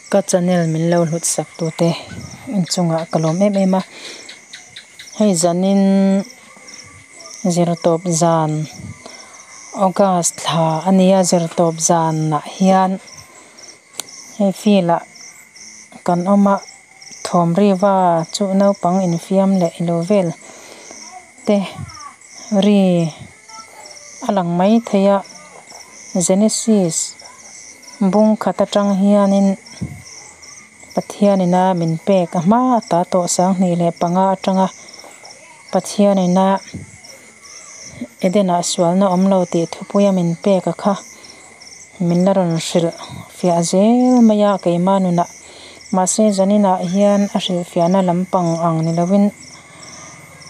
Ka channel min lo hlut sak tute inchungah ka lawm em em a, hei zanin zirtawp zan August thla a nia zirtawp zanah hian hei field ah kan awm a thawm riva chu naupang infiam leh ilo vel te ri a lang maithei a genesis bung khat atang hianin Pathianin a min pek a hma ata tawh 2005 atanga Pathianin a Eden ah sualna awm lo tih thupuia min pek a kha min la rawn hrilh fiah zel mai a keima nunah mahse zaninah hian a hrilhfiahna lampang ang ni lovin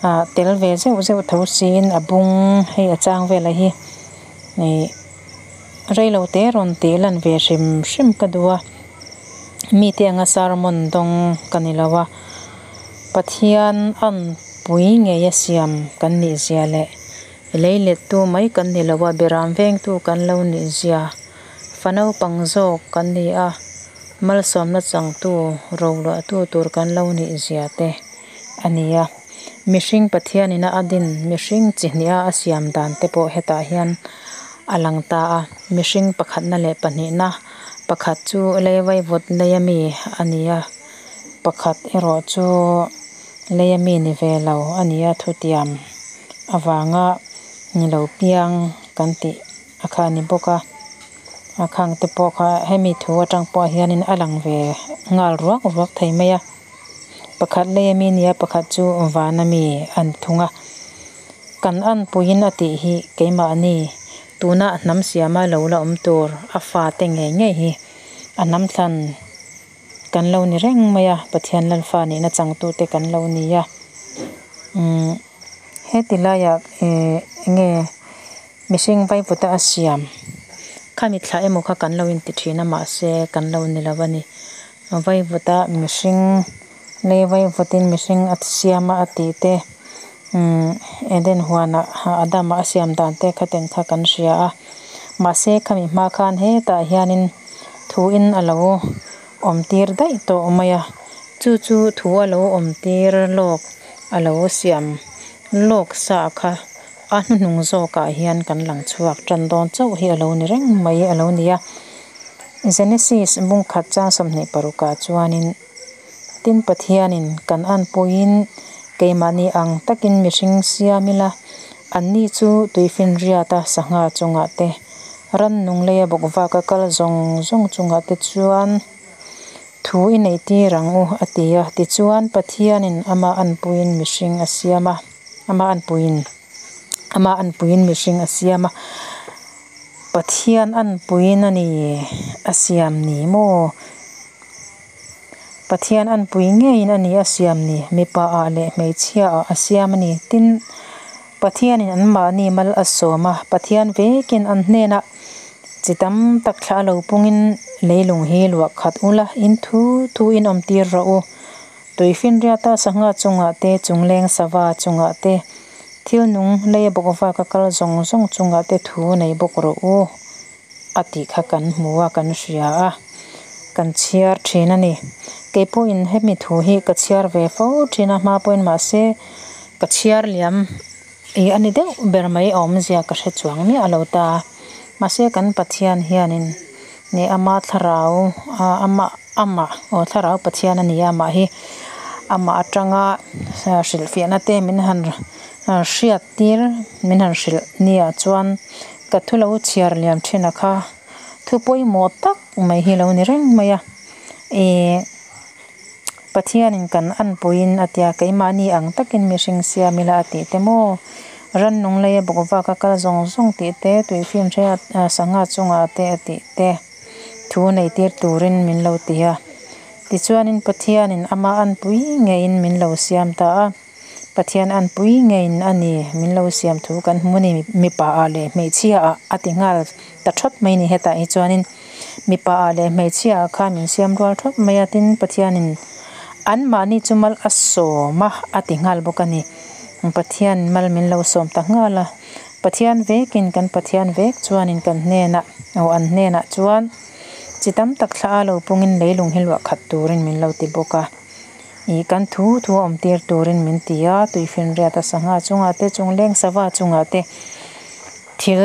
ah tel ve zeuh zeuh tho siin a bung hei a chang velah hi ih reilo te rawn tih lan ve hrim hrim ka duh a mite anga sermon dawng ka ni lo a Pathian anpui ngei a siam kan nih zia leh lei let tu mai kan ni lo a beram vengtu kan lo nih zia fa naupang zawk kan ni a malsawmna changtu roluahtu tur kan lo nih zia te a ni a mihring Pathianin a din mihring chi hnih a a siam dan te pawh hetah hian a lang ta a mihring pakhatna leh pahnihna pakhat chu lei vaivut lei ami a ni a pakhat erawh chu lei ami ni ve lo a ni a thutiam avanga ni lo piang kan tih a kha a ni bawk a a khang te pawh kha hemi thu atang pawh hianin a lang ve nghal ruak ruak thei mai a pakhat lei ami a ni a pakhat chu van ami a ni thung a kan anpuiin a tih hi keimahni tuna hnam siama lo la awm tur a fate ngei ngei hi a hnam thlan kan lo ni reng mai a Pathian lalfa nihna changtute kan lo ni a umm heti laiah eh eng nge mihring vaivuta a siam khami thla emaw kha kan lo inti thin a mahse kan lo ni lo a ni vaivuta mihring lei vaivutin mihring a siam a a tih te umm eden huanah Adama a siam dan te kha ten kha kan hria a mahse khami hma khan hetah hianin thu in a lo awm tir daih tawh mai a chu chu thu a lo awm tir lawk a lo siam lawk sa kha a hnuhnung zawkah hian kan lang chhuak tan dawn chauh hi a lo ni reng mai a lo ni a Genesis bung khat chang 26ah chuanin tin Pathianin kan anpuiin keimahni ang takin mihring siam ila anni chu tuifinriata sangha chungah te rannung leia bawkvaka kal zawng zawng chungah te chuan thu i neih tir ang u a ti a tichuan Pathianin ama anpuiin mihring a siam a ama anpuiin ama anpuiin mihring a siam a Pathian anpuiin a ni a siam ni maw Pathian anpui ngeiin a ni a siam ni mipa ah leh hmeichhia ah a siam a ni tin Pathianin anmahni mal a sawm a Pathian vekin an hnenah chi tam tak thla a lo pungin leilung hi luah khat ula in thu thu in awm tir rawh u tuifinriata sangha chungah te chungleng sava chungah te thil nung leia bawkvaka kal zawng zawng chungah te thu nei bawk rawh u a tih kha kan hmu a kan hria a kan chhiar thin a ni keipawhin hemi thu hi ka chhiar ve fo thin a hma pawhin mahse ka chhiar liam ih a ni deuh ber mai a awmzia ka hre chuang miah lo ta mahse kan Pathian hianin nih ama thlarau amah amah aw thlarau Pathian a ni a amah hi amah atanga hrilhfiahna te min han hriat tir min han hrilh nia chuan ka thu lo chhiar liam thin a kha thu pawimawh tak mai hi lo ni reng mai a ih Pathianin kan anpuiin a tia keimahni ang takin mihring siam ila a tih te maw rannung leia bawkvaka kal zawng zawng tih te tuifinriat sangha chungah te a tih te thu nei tir turin min lo ti a tichuanin Pathianin ama anpui ngeiin min lo siam ta a Pathian anpui ngeiin a ni min lo siam thu kan hmu a ni mipa ah leh hmeichhia ah a ti nghal ta thawt mai a ni hetah hi chuanin mipa ah leh hmeichhia ah khan min siam rual thawt mai a tin Pathianin anmahni chu mal a sawm a a ti nghal bawk a ni Pathian mal min lo sawm ta nghal a Pathian vekin kan Pathian vek chuanin kan hnenah aw an hnenah chuan. Chi tam tak thla a lo pungin leilung hi luah khat turin min lo ti bawk a. Ih kan thu thu a awm tir turin min ti a, tuifinriat a sangha chungah te chungleng sava chungah te thil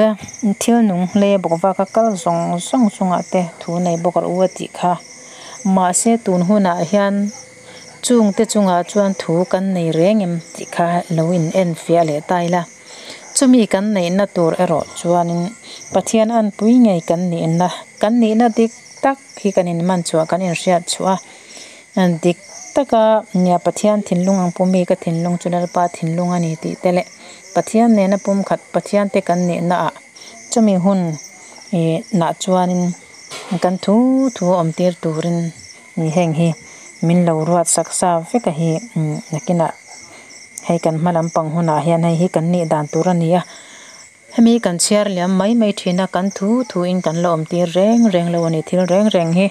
thil nung hle bawk vak a kal zawng zawng chungah te thu nei bawk rawh u a tih kha. Mahse tun hunah hian chungte chungah chuan thu kan nei reng em tih kha lo in en fiah leh ta ila. Chumi kan neihna tur erawh chuanin Pathian anpui ngei kan nihna kan nihna dik tak hi kan in man chhuah kan in hriat chhuah a dik taka nia Pathian thinlung ang pumi ka thinlung chu Lalpa thinlung a ni tih te leh Pathian nena pumkhat Pathian te kan nihna ah chumi hun ih nah chuanin kan thu thu awm tir turin heng hi min lo ruat sak sa vek a hi nakinah hei kan hma lampang hunah hian hei hi kan nih dan tur a ni a hemi kan chhiar liam mai mai thin a kan thu thu in kan la awm tir reng reng lo a ni thil reng reng hi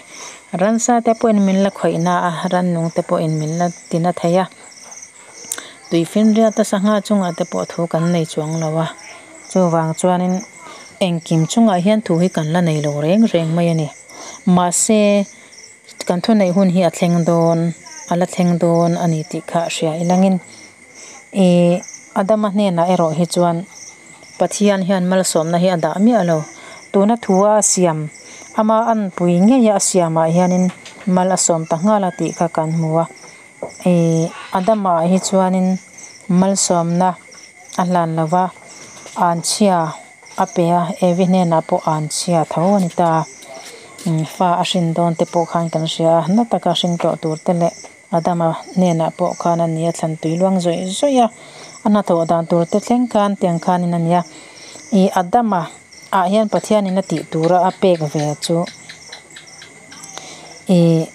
ransa te pawhin min la khawih na a rannung te pawhin min la ti na thei a tuifinriat a sangha chungah te pawh thu kan nei chuang lo a chuvang chuanin engkim chungah hian thu hi kan la nei lo reng reng mai a ni mahse. Kan thuneih hun hi a thleng dawn, a la thleng dawn a ni tih kha hria ilangin ih Adama hnenah erawh hi chuan Pathian hian malsawmna hi a dah miah lo. Tuna thua a siam, ama anpui ngeia a siamah hianin mal a sawm ta nghal a tih kha kan hmu a. Ih Adama ah hi chuanin malsawmna a hlan lo va, anchhia a pe a, Evi hnenah pawh anchhia tho a ni ta. Fa a hrin dawn te pawh khan kan hria a, na taka hring tawh tur te leh Adama hnenah pawh khan a ni a, thlan tui luang zawih zawih a, a hnathawh dan tur te thleng khan tiang khanin a ni a. Ih Adama ah hian Pathianin a tih tura a pek ve chu ih.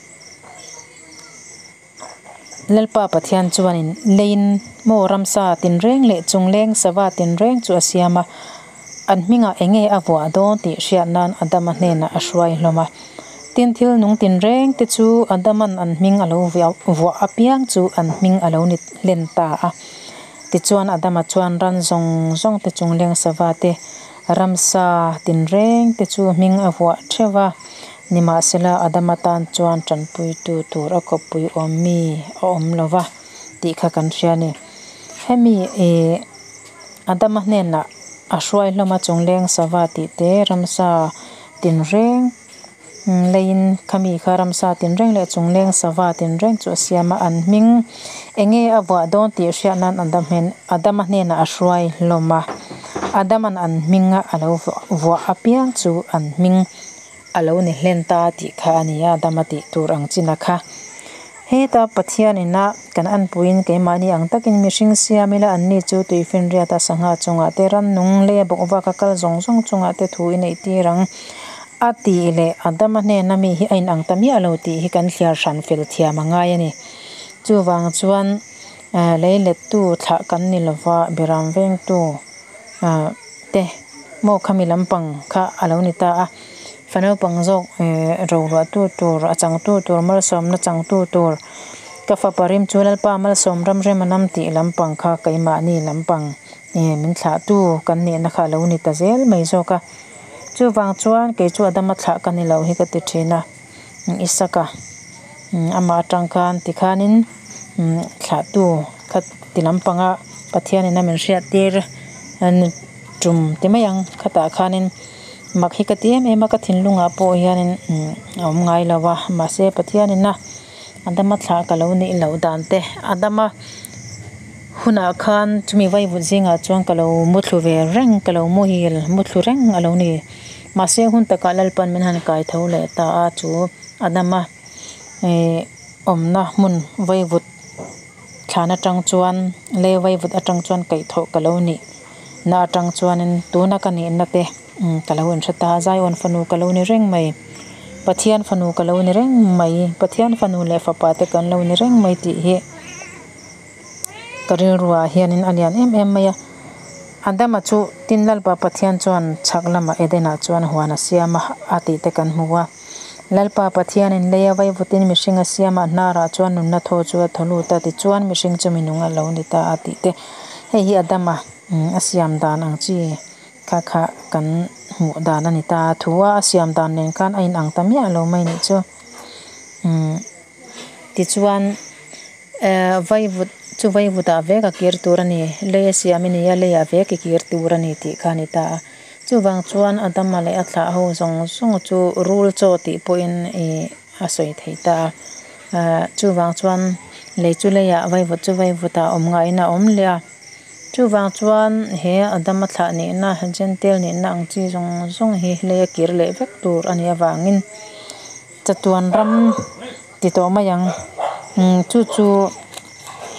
Lalpa Pathian chuanin leiin maw ramsa tinreng leh chungleng sava tinreng chu a siam a, an hmingah eng nge a vuah dawn tih hriat nan Adama hnenah a hruai hlawm a. Tin, thil nung tinreng te chu Adaman an hming a lo vuah apiang chu an hming a lo ni hlen ta a. Tichuan Adama chuan ran zawng zawng te chungleng sava te, ramsa tinreng te chu hming a vuah theuh va. Nimahsela, Adama tan chuan tanpuitu tur a kawppui awm mi a awm lo va tih kha kan hria a ni. Hemi ih Adama hnenah a hruai hlawm a chungleng sava tih te ramsa tinreng leiin khami kha ramsa tinreng leh chungleng sava tinreng chu a siam a, an hming eng nge a vuah dawn tih hriat nan Adama hnenah a hruai hlawm a, Adaman an hminga a lo vuah apiang chu an hming. A lo ni hlen ta tih kha a ni a, dama tih tur ang chin a kha. Heta Pathian ina kan anpuiin keimahni ang takin mihring siam ila anni chu tuifinriata sangha chungah te rannung leh bawkvaka kal zawng zawng chungah te thu i neih tir ang a tih leh Adama hnena mi hi a inang ta miah lo tih hi kan thliar hran fel thiam a ngai a ni. Chuvang chuan leilettu thlah kan ni lova Biram vengtu te maw khami lampang kha a lo ni ta a, fa naupang zawk roluahtu tur a changtu tur malsawmna changtu tur ka fapa rim chu Lalpa malsawm ram rem a nam tih lampang kha keimahni lampang min thlahtu kan nihna kha a lo ni ta zel mai zawk a, chuvang chuan kei chu Adama thlah ka ni lo hi ka ti thin a. Isaka amah atang khan tikhanin thlahtu kha ti lampanga Pathianin a min hriat tir tum ti mai ang khatah khanin mak hi ka ti em em a ka thinlungah pawh hianin a awm ngai lo a mahse Pathianin a Adama thlah ka lo nih loh dan te Adama hunah khan chumi vaivut zingah chuan ka lo muthlu ve reng ka lo muhil muthlu reng a lo ni. Mahse hun takah Lalpan min han kai tho leh ta a, chu Adama ih awmna hmun vaivut thlan atang chuan lei vaivut atang chuan kaihthawh ka lo nih na atang chuanin tuna ka nihna te ka lo inhre ta a, Zion fanu ka lo ni reng mai, Pathian fanu ka lo ni reng mai, Pathian fanu leh fapa te kan lo ni reng mai tih hi. Ka rilruah hianin a lian em em mai a, Adama chu tin Lalpa Pathian chuan chhak lamah Edenah chuan huan a siam a, a tih te kan hmu a. Lalpa Pathianin lei a vaivutin mihring a siam a, hnarah chuan nunna thaw chu a thaw lut a, tichuan mihring chu minung a lo ni ta a tih te. Hei hi Adama a siam dan ang chi kha kha kan. Hmuh dan a ni ta a thu a a siam dan nen khan a inang ta miah lo mai nih chu umm tichuan ehh vaivut chu vaivut ah vek a kir tur a ni lei a siam a ni a lei ah vek i kir tur a ni tih kha a ni ta a chuvang chuan Adama leh a thlah ho zawng zawng chu rul chaw tih pawhin ihh a sawi theih ta a ahh chuvang chuan lei chu lei ah vaivut chu vaivut ah awm ngaiin a awm leh a. Chuvang chuan he Adama thlah nihna, Jentail nihna ang chi zawng zawng hi lei a kir leh vek tur a nih avangin chatuan ram ti tawh mai ang. Chu chu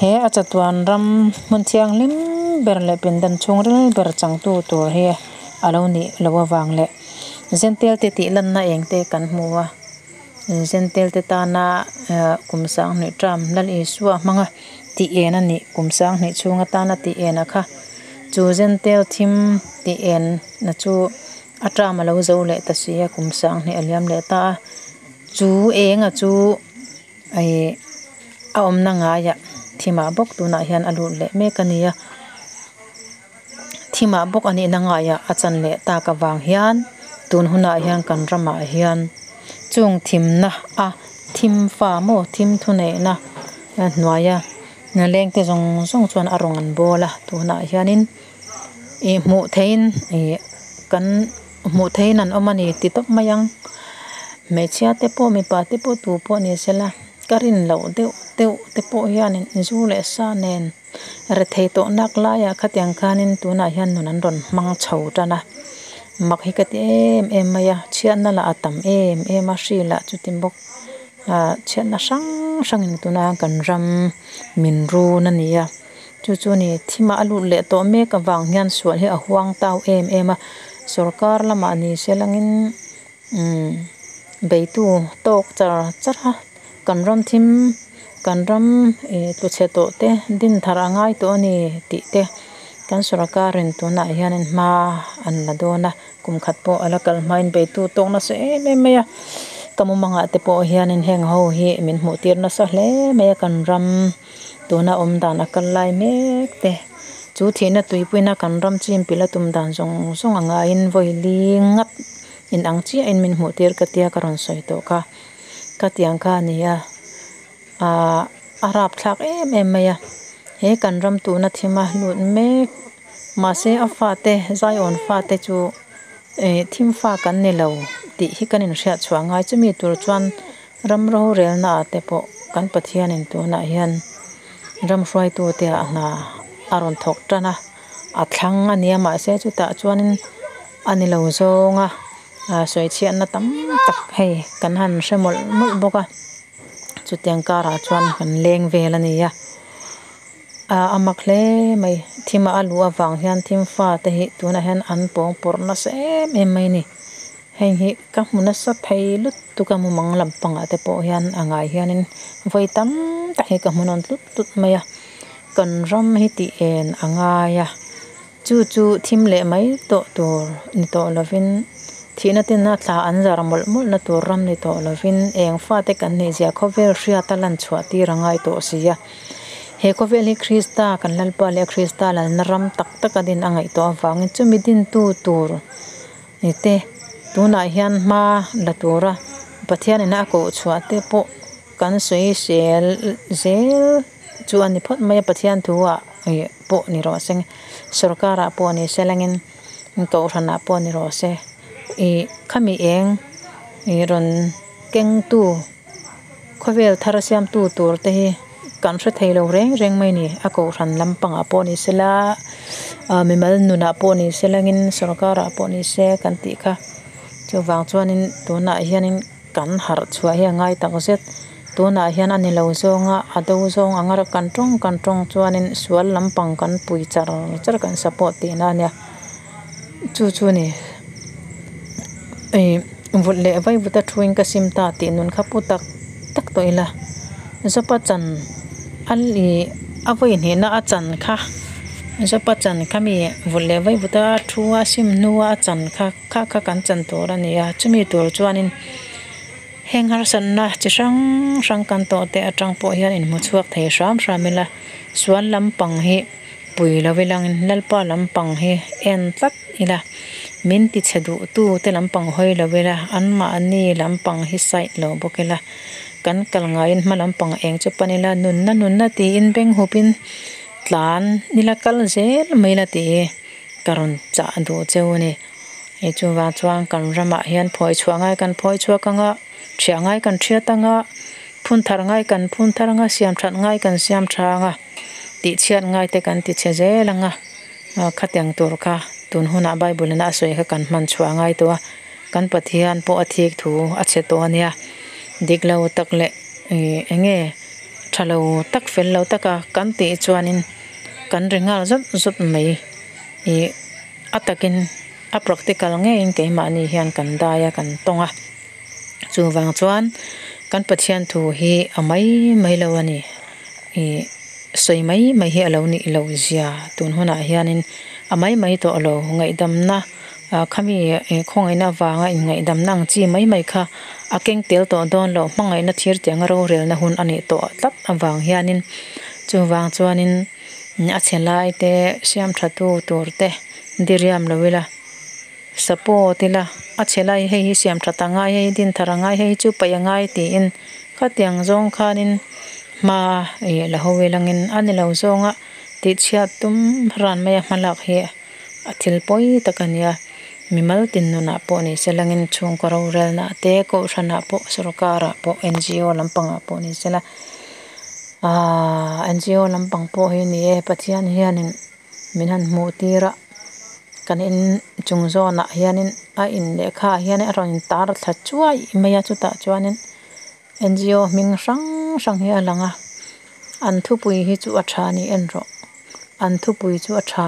he a chatuan ram hmun thianghlim ber leh pindan chhungril ber changtu tur hi a lo nih loh avang leh Jentail te tih lanna eng te kan hmu a. Jentail te tana kum sanghnih term Lal Isua hmanga tih en a nih kum sanghnih chhung atana tih en a kha chu Jentail thim tih en na chu a term a lo zo leh ta si a kum sanghnih a liam leh ta a chu eng a chu ih a awmna ngaiah thimah bawk tunah hian a lut leh mek a ni a thimah bawk a nihna ngaiah a chan leh tak avang hian tun hunah hian kan ramah hian chung thimna a thim fa maw thim thuneihna hnuaia leng te zawng zawng chuan a rawn an bawl a tunah hianin ih hmuh theihin ih kan hmuh theihin an awm a ni ti tawp mai ang hmeichhia te pawh mipa te pawh tu pawh ni sela ka rin loh deuh deuh te pawh hianin zu leh sa nen. Rethei tawh nak laiah khatiang khanin tunah hian nun an rawn hmang chho tan a, mak hi ka ti em em mai a, chhiatna lah a tam em em a, hri lah chuti bawk ah chhiatna hrang hrangin tuna kan ram min run a ni a, chu chu ni thimah a lut leh tawh mek avang hian sual hi a huang tau em em a, sorkar lamah ni se langin umm beitu tawk char char a kan ram thim kan ram ih tlu chhe tawh te din thar a ngai tawh a ni tih te kan sorkarin tunah hianin hma an la dawn a kum khat pawh a la kal hmain beitu tawk nasa em em mai a ka mumangah te pawh hianin heng ho hi min hmuh tir nasa hle mai a kan ram tuna awm dan a kal lai mek te chu thihna tuipuina kan ram chin pilh a tum dan zawng zawng a ngaiin vawi li ngat. In ang chiahin min hmuh tir ka tia ka rawn sawi tawh kha ka tiang kha a ni a ahh a rapthlak em em mai a he kan ram tuna thim a lut mek mahse a fate Zion fate chu eh thim fa kan ni lo tih hi kan inhriat chhuah ngai chumi tur chuan ram rorelna ah te pawh kan Pathianin tunah hian ram hruaitute ah hna a rawn thawk tan a a thlang a nia mahse chutah chuanin. A ni lo zawng a ah sawi chhiatna tam tak hei kan han hre mawlh mawlh bawk a chutiang karah chuan kan leng vel a ni a ah a mak hle mai thim a a luh avang hian thim fa te hi tunah hian an pawng pawrh nasa em em mai a ni heng hi ka hmu nasa thei lutuk a mumang lampangah te pawh hian a ngai hianin vawi tam tak hi ka hmu nawn tlut tlut mai a kan ram hi tih en a ngai a. Chu chu thim leh mai tawh tur ni tawh lovin, thihna tena thla an zar mawlh mawlhna tur ram ni tawh lovin, eng fate kan neihzia khawvel hriata lan chhuah tir a ngai tawh si a. He khawvel hi Krista kan Lalpa leh Krista lalna ram tak taka din a ngaih tawh avangin chumi dintu tur ni te tunah hian hma la tura Pathianin a koh chhuah te pawh kan sawi sel zel chu a ni phawt mai a, Pathian thu ah pawh ni rawh se sorkar ah pawh ni se langin kohhran ah pawh ni rawh se ih khami eng ih rawn keng tu khawvel thar siam tu tur te hi kan hre thei lo reng reng mai a ni a kohhran lampangah pawh ni se la ah mimal nunah pawh ni se langin sorkar ah pawh ni se kan tih kha chuvang chuanin tunah hianin. Kan harh chhuah hi a ngai tak zet. Tunah hian a ni lo zawnga a do zawng anga rak kan tawng kan tawng chuanin sual lampang kan pui char char kan support tihna a nia. Chu chu ni ih vut leh vai vuta thuin ka sim ta tih nun kha pu tak tak tawh ila. Zopa chan a ih a vawi hnihna a chan kha Zopa chan kha mi vut leh vai vuta thu a sim hnua a chan kha. Kha kha kan chan tur a ni a, chumi tur chuanin heng harsatna chi hrang hrang kan tawh te atang pawh hian inhmu chhuak thei hram hram ila, sual lampang hi pui lo ilangin Lalpa lampang hi en tlat ila, Min ti chhe duh tu te lampang hawi lo ila anmahni lampang hi side lo bawk ila kan kal ngaiin hma lampang eng chu pan ila nunna nunna tiin beng hup in tlan ila kal zel mai ila tih hi ka rawn chah duh cheu a ni. Hei chuvang chuan kan ramah hian phawi chhuah ngai kan phawi chhuak ang a, thiah ngai kan thiat ang a, phun thar ngai kan phun thar ang a, siam that ngai kan siam tha ang a, tih chhiat ngai te kan ti chhe zel ang a, khatiang tur kha tun hunah Bible in a sawi kha kan hman chhuah ngai tawh a, kan Pathian pawh a thik thu a chhe tawh a nia, dik lo tak leh eng nge tha lo tak fel lo taka kan tih chuanin kan ri nghal zawt zawt mai ih. A takin a practical ngeiin keimahni hian kan dai a, kan tawng a. Chuvang chuan kan Pathian thu hi a mai mai lo a ni. Ih sawi mai mai hi a lo nih loh zia tun hunah hianin a mai mai tawh lo. Ngaihdamna khami khawngaihna avanga inngaihdamna ang chi mai mai kha a keng tel tawh dawn lo. Hmangaihna thir tianga rorelna hun a nih tawh tlat avang hianin chuvang chuanin. A chhe lai te siam tha tu tur te diriam lo ila support ila a chhe lai hei hi siam that a ngai hei hi din thar a ngai hei hi chu paih a ngai tiin khatiang zawng khanin hma ih la ho ilangin a ni lo zawnga tihchhiat tum ran mai a hmalak hi a thil pawi tak a nia mimal tin nunah pawh ni se langin chhungkaw rorelna te kohhranah pawh sorkar ah pawh N G O lampangah pawh ni se la. Aaa N G O lampang pawh hi ni e Pathian hianin min han hmuh tir a kan in chung zawnah hianin a in lehkha ah hian a rawn tar thla chuai mai a chutah chuanin N G O hming hrang hrang hi a lang a an thupui hi chu a tha a ni en rawh an thupui chu a tha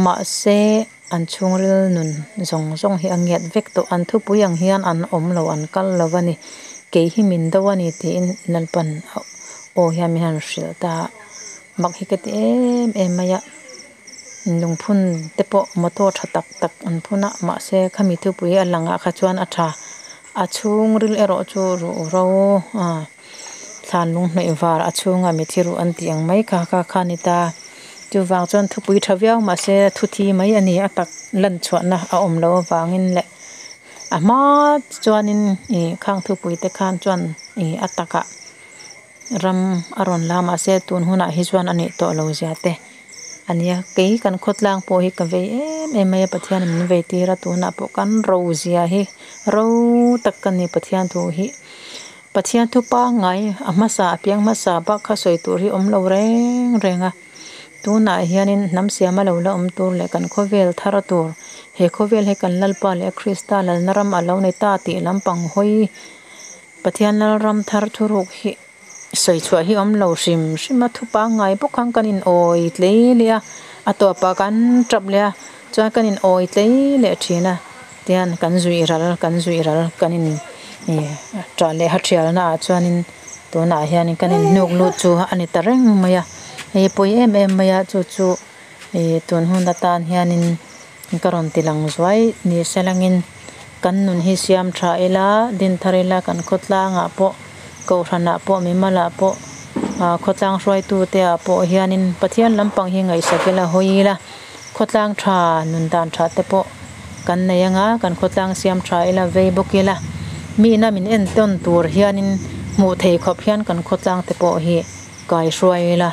mahse an chhungril nun zawng zawng hi a ngiat vek tawh an thupui ang hian an awm lo an kal lo a ni kei hi min do a ni tiin Lalpan aw hian min han hrilh ta a mak hi ka ti em em mai a lungphun te pawh motor tha tak tak an phun a mahse khami thupui a langah kha chuan a tha a chhungril erawh chu ruhro ah thlan lung hnawih var a chhunga mi thi ruh an tih ang mai kha kha kha a ni ta. Chuvang chuan thupui tha viau mahse thuthi mai a ni a tak lan chhuahna a awm loh avangin leh a hma chuanin ih khang thupui te khan chuan ih a takah ram a rawn la mahse tun hunah hi chuan a nih tawh lo zia te a nia kei kan khawtlang pawh hi ka vei em em mai a Pathianin min vei tir a tunah pawh kan ro zia hi ro tak ka ni Pathian thu hi. Pathian thu pangngai a hmasa a piang hmasa bak kha sawi tur hi awm lo reng reng a, tunah hianin hnam siama lo la awm tur leh kan khawvel thar tur, he khawvel hi kan Lalpa leh Krista lalna ram a lo ni ta tih lampang hawi Pathian Lalram thar thuruk hi sawi chhuah hi awm lo hrim hrim a, thu pangngai bawk khan kan in awi tlei leh a, a tawpah kan tap leh a, chuan kan in awi tlei leh thin a. Tihian kan zuih ral kan zuih ral kan in ih ṭah leh ha ṭhialna ah chuanin tunah hianin kan in hnuk lut chu a ni ta reng mai a hei pawi em em mai a chu chu ih tun hun atan hianin ka rawn ti lang zuai ni se langin kan nun hi siam ṭha ila din thar ila kan khawtlangah pawh kohhranah pawh mimalah pawh ah khawtlang hruaitu te ah pawh hianin Pathian lampang hi ngaihsak ila hawi ila. Khawtlang tha nun dan tha te pawh kan nei anga kan khawtlang siam tha ila vei bawk ila mi ina min entawn tur hianin hmuh thei khawp hian kan khawtlang te pawh hi kai hruai ila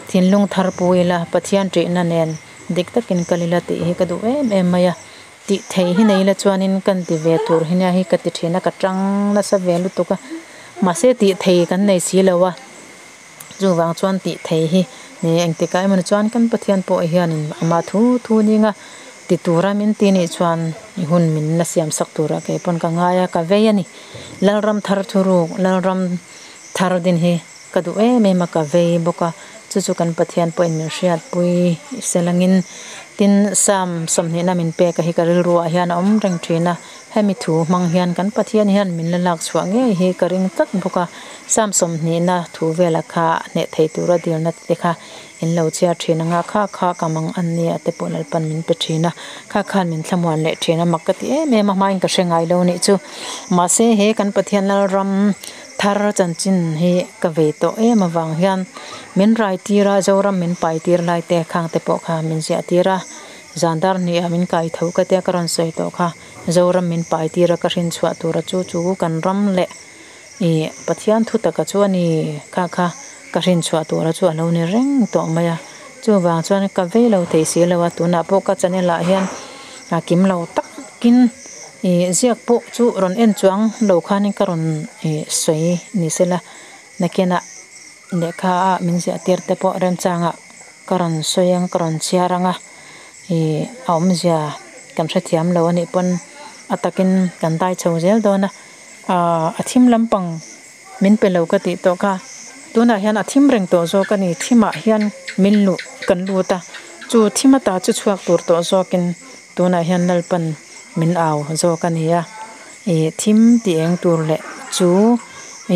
thinlung thar pu ila Pathian ṭihna nen dik takin kal ila tih hi ka duh em em mai a tih thei hi nei ila chuanin kan ti ve tur hi nia hi ka ti thin a ka tang nasa ve lutuk a mahse tih thei kan nei si lo a. Chuvang chuan tih thei hi ni engtikah emaw ni chuan kan Pathian pawh hianin ama thu thu ninga ti tura min ti nih chuan i hun min la siam sak tura kei pawn ka ngai a, ka vei a ni. Lalram thar thuruk, Lalram thar din hi ka duh em em a, ka vei bawk a, chu chu kan Pathian pawhin min hriatpui selangin tin Psalm sawmhnihna min pek a hi ka rilruah hian a awm reng thin a. Hemi thu hmang hian kan Pathian hian min la lak chhuah ngei hi ka ring tlat bawk a, Psalm sawmhnihna thu vela kha hneh thei tura dilna te kha in lo chhiar thin ang a, kha kha ka mang an nia te pawh Lalpan min pe thin a, kha khan min thlamuan leh thin a, mak ka ti em em a, hmain ka hre ngai lo nih chu. Mahse he kan Pathian Lalram thar chanchin hi ka vei tawh em avang hian min rai tir a, Zoram min pai tir lai te khang te pawh kha min ziah tir a. Zan dar hnih ah min kai tho ka tia ka rawn sawi tawh kha. Zoram min pai tir a ka hrin chhuah tur a chu chu kan ram leh ih Pathian thu taka chu a ni kha kha ka hrin chhuah tur a chu a lo ni reng tawh mai a. Chuvang chuan ka vei lo thei si lo a tunah pawh ka channel ah hian a kim lo takin ih ziak pawh chu rawn en chuang lo khanin ka rawn ih sawi ni sela nakinah lehkha a min ziah tir te pawh remchangah ka rawn sawi ang ka rawn chhiar ang a ih a awmzia kan hrethiam lo anih pawn a takin kan dai chho zel dawn a ah a thim lampang min pe lo ka tih tawh kha tunah hian a thim reng tawh zawk a ni thimah hian min luh kan lut a chu thim ata chu chhuak tur tawh zawkin tunah hian Lalpan min au zawk a ni a ih thim tih eng tur leh chu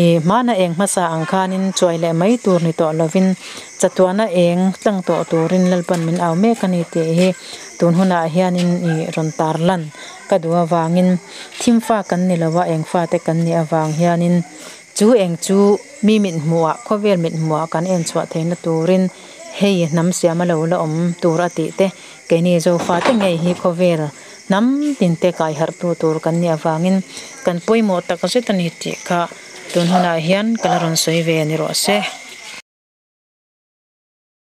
ih hmana eng hmasa ang khanin chuai leh mai tur ni tawh lovin chatuana eng tlang tawh turin Lalpan min au mek a ni tih hi tun hunah hianin ih rawn tar lan ka duh avangin thim fa kan ni lo a eng fate kan nih avang hianin chu eng chu mi mit hmuhah khawvel mit hmuhah kan en chhuah theihna turin hei hnam siam a lo la awm tur a tih te keini Zofate ngei hi khawvel hnam tin te kai harh tu tur kan nih avangin kan pawimawh tak zet a ni tih kha tun hunah hian ka la rawn sawi ve a ni rawh se.